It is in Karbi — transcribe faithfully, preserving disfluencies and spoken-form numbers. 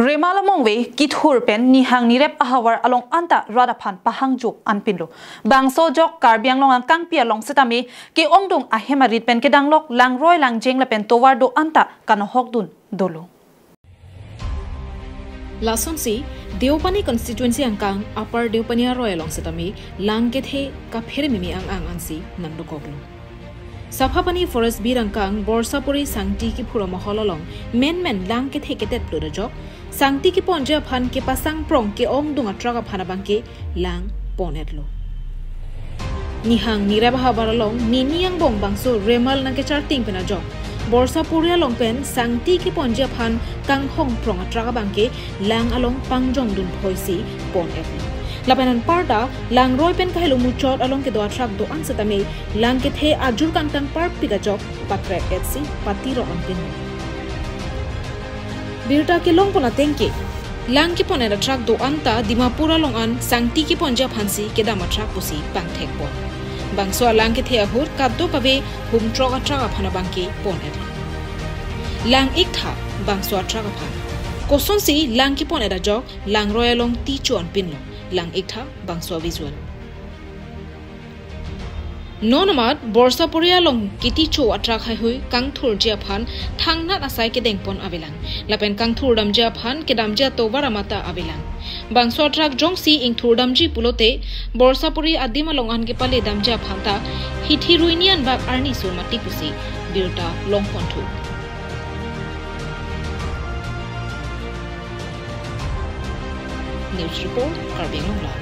Remal amongve kithur pen nihang nirep ahavar along anta rat aphan pahangjo anpinlo. Bangso ajok Karbi Anglong angkangpi along setame ke-ongdung ahem arit pen kedanglok langroi langjeng lapen tovar do anta kanohokdun dolo. Lasonsi, Deopani constituency angkang Upper Deopani aroi along setame lang kethe kaphere mimi ang-ang ansi nangdokoklo. Saphapani Forest Bir angkang Borsapuri Sangti kiphur amahol along menmen lang kethe ketet plut ajok, sangti keponji aphan kepasang prong ke-ongdung atruck aphan abangke lang pon-etlo. Nihang nirep ahavar along nini angbong bangso remal nangkecharting pen ajok, Borsapuri along pen sangti keponji aphan kanghong prong atruck abangke lang along pangjongdun phoisi pon-etlo. Lapen anparta langroi pen kahelo muchot along kedo atruck do-an setame lang kethe ajur kangtang parpik ajok pakrep-etsi patirok anpin. Birta kelongpon atengke, lang kepon-et atruck do-anta Dimapur along an sangti keponji aphansi kedam atruck pusi pangthekpon. Bangso alang kethe ahut kadokave humthrok atruck aphan abangke pon-et. Lang iktha bangso atruck aphan. Kosonsi lang kepon-et ajok langroi along ticho anpinlo. Lang iktha bangso visual. Non amat Borsapuri along keticho atruck haihui kangthurji aphan thangnat asai kedengpon avelang. Lapen kangthurdamji aphan kedamji atovar amatha avelang. Bangso atruck jongsi ingthurdamji pulote Borsapuri adim along an kepaledamji aphanta hithi ruini anbak arni sur mati pusi birta longponthu. News report, Karbi Anglong Live.